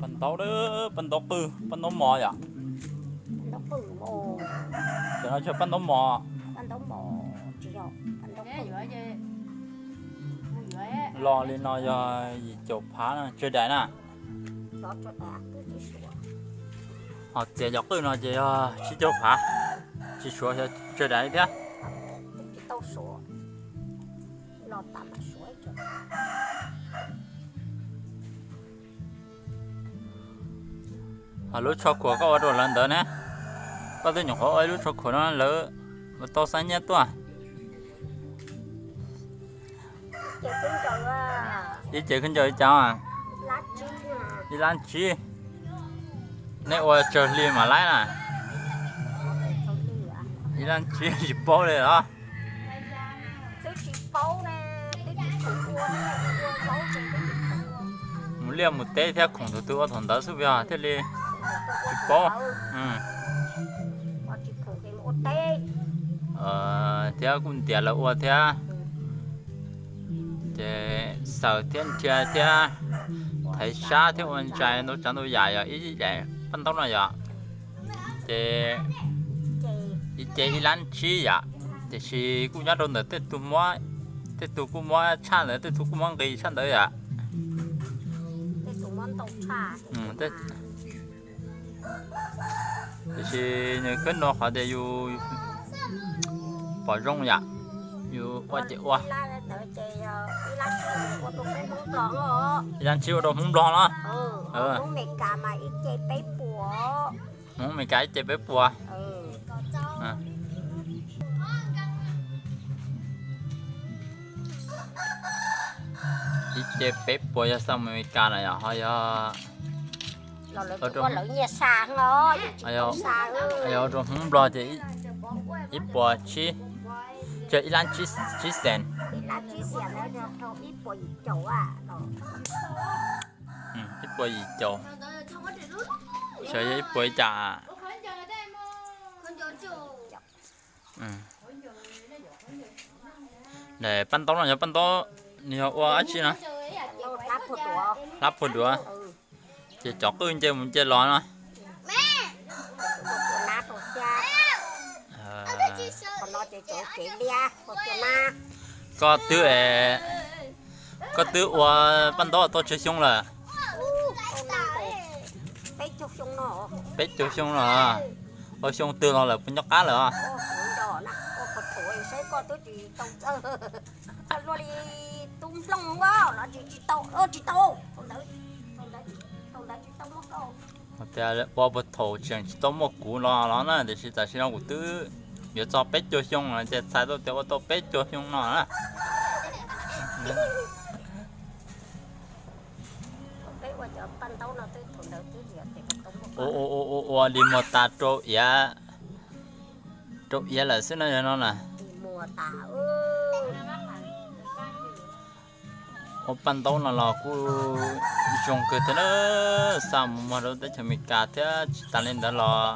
Paj ntaub, paj ntaub qwj, paj ntaub mos yom. Cov no yog paj ntaub mos. Los li no yog yim caum phav tsawg daim na. Ho txiav cov qwj no ces yog tsib caug phav, tsis suav yog tsawg daim li thiab. Ho lub tsho khuam koj ua rau lawv ntawd ne, koj twb nyuam qhuav ua ib lub tsho khuam no lawv tau xab nyiaj tuaj. Ib cev khaub ncaws li cas? Ib lab tsib. Nej ua tsawg hli mam laib na? Ib lab tsib tsis paub li los? Mus liaj mus teb thiab khoom tus twg ua thaum ntawd xwb yog thiaj li tsis paub. Thiab kuj ntiav lawv ua thiab, ces xaws thiab nrhiav thiab thaiv sab thiab ua ntsais ntau tsav ntau yam yog ib daim paj ntaub no yom. Ces ib ce ib lab tsib yom, tiam sis kuj nyob rau ntawm tej tug muab, tej tug kuj muab tshaj ntawd, tej tug kuj muab nqis tshaj ntawd yom. Tiam sis nws khwb no qhov tias yus pom zoo yom, yus ua ces ua. Ib lab tsib ua rau Hmoob Nplog no. Hmoob Meskas ib ce peb puas. Ib ce peb puas yog xa mus Meskas na yom, ho yog ua rau Hmoob Nplog ces ib puas tsib, ib lab tsib xees. Ib puas yim caum, sawv yog ib puas ib cas. Paj ntaub no yog paj ntaub, nws yog ua dab tsi no? Hlab puag duav. Ces cov qwj nce mus nce los no. Koj twb, koj twb ua paj ntaub tau tsawg xyoo lawm? Peb caug xyoo no. Ua xyoo twg los lawm puas nco qab lawm os? Tias ua puag thaum tseem tsis tau muaj kuv los los na, tiam sis tam sim no kuv twb yuav txog peb caug xyoo no ces txhais tau tias ua tau peb caug xyoo no na. Ua li muag tas rau iav, rau iav lawm xwb na no na. Ua paj ntaub no los kuj zoo kawg thiab na, xa mus muag rau teb chaws Amelikas thiab tsis tas li ntawd los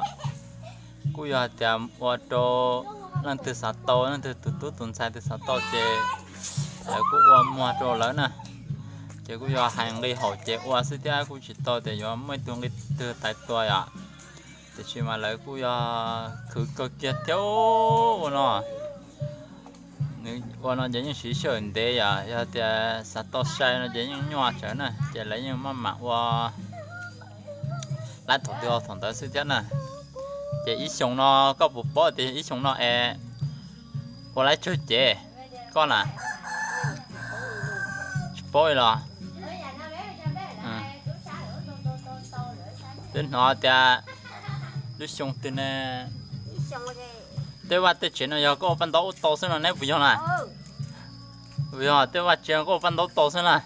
kuj yog hais tias ua rau leej twg xav tau, leej twg tus tub tus ntxhais twg xav tau ces lawv kuj ua muag rau lawv na. Ces kuj yog hais nqi haum ces ua xwb thiab kuj tsis tau tias yuav muaj ib tug nqi twg tawm tuaj yom. Tiam sis mas lawv kuj yog khwv kawg kiag thiab ua no. Nws ua no ces yeej siv sij hawm ntev yom, yog tias xav tau sai no ces yeej nyuaj tsawv na, ces lawv yeej maj mam ua laib thaum twg thaum ntawd xwb thiab na. Ces ib xyoos no koj puas paub tias ib xyoos no es ua laib tsawg cev koj na? Tsis paub li los? Twb hnov tias lub xyoo twg ne, tej vaj tej tsev no yog koj ua paj ntaub ua tau xwb no neb puas yog na? Puas yog tej vaj tsev koj ua paj ntaub tau xwb na?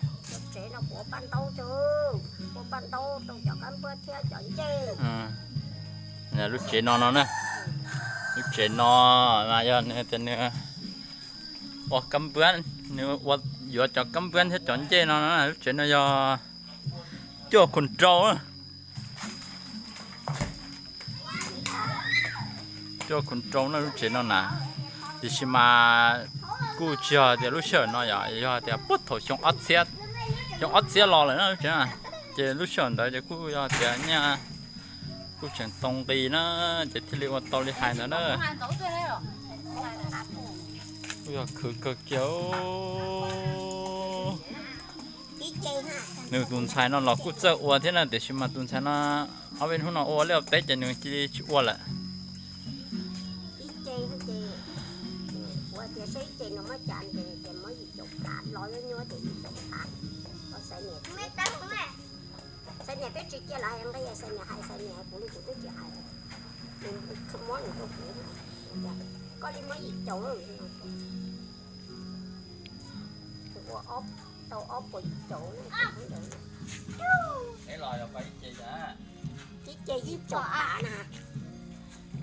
Lub tsev no no na, lub tsev no mas yog nws tias nws ua kab npuab, nws ua, yuav cov kab npuab thiab cov ncej no, lub tsev no yog cuaj khoom rau, cuaj khoom rau na lub tsev no na. Tiam sis mas kuj tsis yog tias lub sij hawm no yom, yog tias puag thaum xyoo ob txhiab, xyoo ob txhiab los lawm na lub tsev no. Ces lub sij hawm ntawd ces kuj yog tias nyaj kuj tseem tau nqis na, ces thiaj li ua tau li hais ntawd na. Kuj yog khwv kawg kiag. Nws tus ntxhais no los kuj txawj ua thiab na, tiam sis mas tus ntxhais no ob peb hnub no ua ua li peb ces nws cia li tsis ua lawm. Ib ce ces kuv tias saib ib ce no muab cas ces tias muab yim caum phav, los nyuaj nyuaj ces yim caum phav. Xav niam, xav niam peb tsis cia los hais nqi, xav niam hais, xav niam kuv li kuv twb tsis hais. Nws muab nws rau kuv, koj li muab yim caum. Kuv ua tau ob puas yim caum. Ib ce yim caum phav na.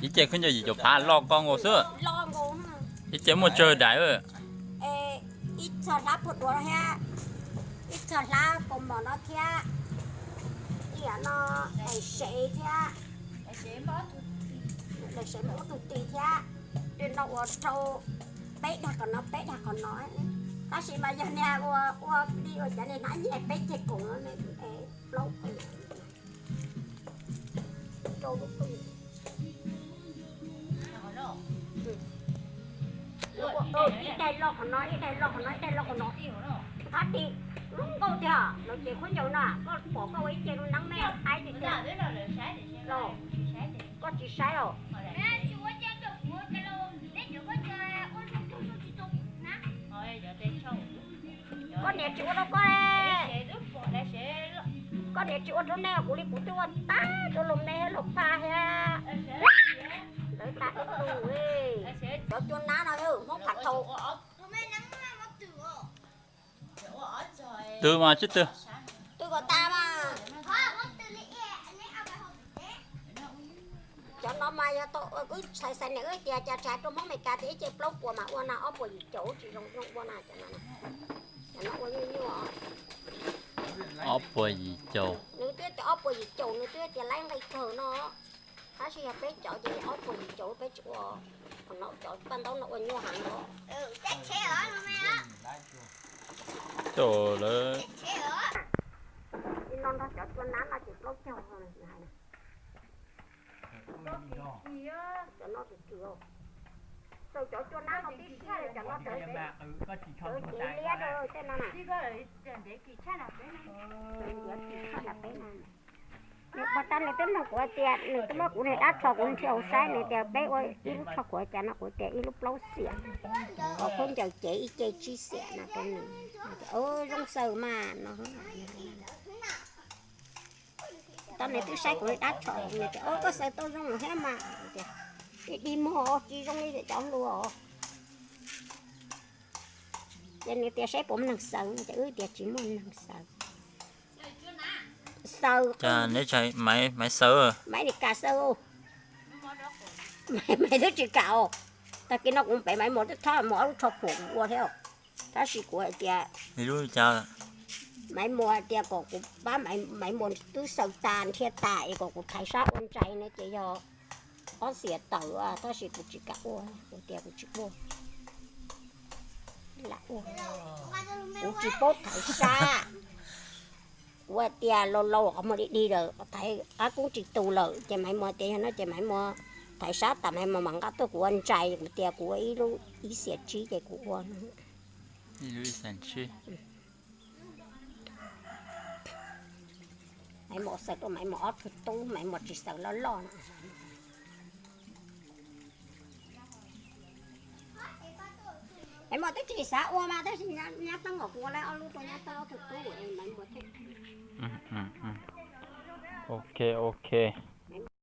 Ib ce khaub ncaws yim caum phav loj koj nkaus xwb. Ib ce muaj tsawg daim? Ib txog hlab puag duav thiab, ib txog hlab kaus mom no thiab, ib yam no daim sev thiab, daim sev muaj ob tug tis thiab. Tej no ua rau peb dag qhov no, peb dag qhov no. Tab sis mas yog niag ua ua li ua cov niag hnab nyiaj peb ceg koom no, plaub peb rau lub pwj. Ib daim loj qhov no, ib daim loj qhov no, ib daim loj qhov no, ib daim loj qhov no. Qab ti lub nkauj tiag los ces khaub ncaws na, koj pom koj ua ib ce lub neeb me qaib tiag tiag los koj tsis saib os. Koj niam tsis ua rau koj, koj niam tsis ua rau nej, kuv li kuv twb ua tag rau los me los pag thiab. Lawv tas tus cov cua nab no Hmoob phav thau. Twb mas tsis twb. Twb kom tas mas. Cov no mas yog tau wb xaiv xaiv niam wb tias cas tshais rau Hmoob Amelikas tias ib ce plaub puas mas ua na, ob puas yim caum tsis zoo zoo ua na. Cov no ua nyuaj nyuaj. Ob puas yim caum. Nws twb tias ob puas yim caum, nws twb tias laib nqi kawg no. Tab sis yog peb cov ces ob puas yim caum peb tsis ua. Qhov no cov paj ntaub no ua nyuaj heev no. Coj lawv. Li no nrog cov cua nab no ces plaub caug hais. Cov no tsis tsis. Tau cov cua nab no tib siab li cov no tawv cev liab rau tej no na. Ntiav tsis tshaj na peb no. Nws ua tab nws twb nug kuv tias, nws twb muab kuv niag dab tsho kuv nrhiav hauv saib, nws tias peb ua ib lub tsho khuav cas no, kuv tias ib lub plaub xiam, kom khaub ncaws cev ib ce tsib xiam no rau nws. Zoo xaws mas no. Tab nws twb saib kuv niag dab tsho, nws tias koj xaws tau zoo thiab mas. Dig dig muag tsis zoo li cov hluas. Ces nws tias saib puas muaj neeg xaws, ces wb tias tsis muaj neeg xaws. Xaws, neb tsis hais Maiv xaws, Maiv Amelikas xaws. Maiv twb tsis kam os. Tag kis no kuv pem Maiv Muas twb thab Maiv Muas ob lub tsho khuam kuv ua thiab. Tab sis kuv hais tias, Maiv Muas hais tias kom kuv pab Maiv Muas twb xaws tas nrhiav tas es kom kuv thaiv sab ua ntsais no ces yog ob xiam tawm, tab sis kuv tsis kam ua, kuv tias kuv tsis ua. Lam ua, kuv tsis paub thaiv sab. Kuv hais tias laus laus qhov muag dig dig lawm, thaiv qab kub tsis tu lawm, ces Maiv Muas tias yog no ces Maiv Muas thaiv sab tas Maiv Muas mam nqa tuaj kuv ua ntsais, kuv tias kuv ua ib lub ib xiam tsib ces kuv ua. Maiv Muas xaws rau Maiv Muas ob tug tub, Maiv Muas tsis xaws loj loj no. Maiv Muas twb tsis xav ua mas, tab sis nyab teeb kom kuv ua lawm ob lub rau nyab teeb ob tug tub, Maiv Muas thiaj. Ok, ok.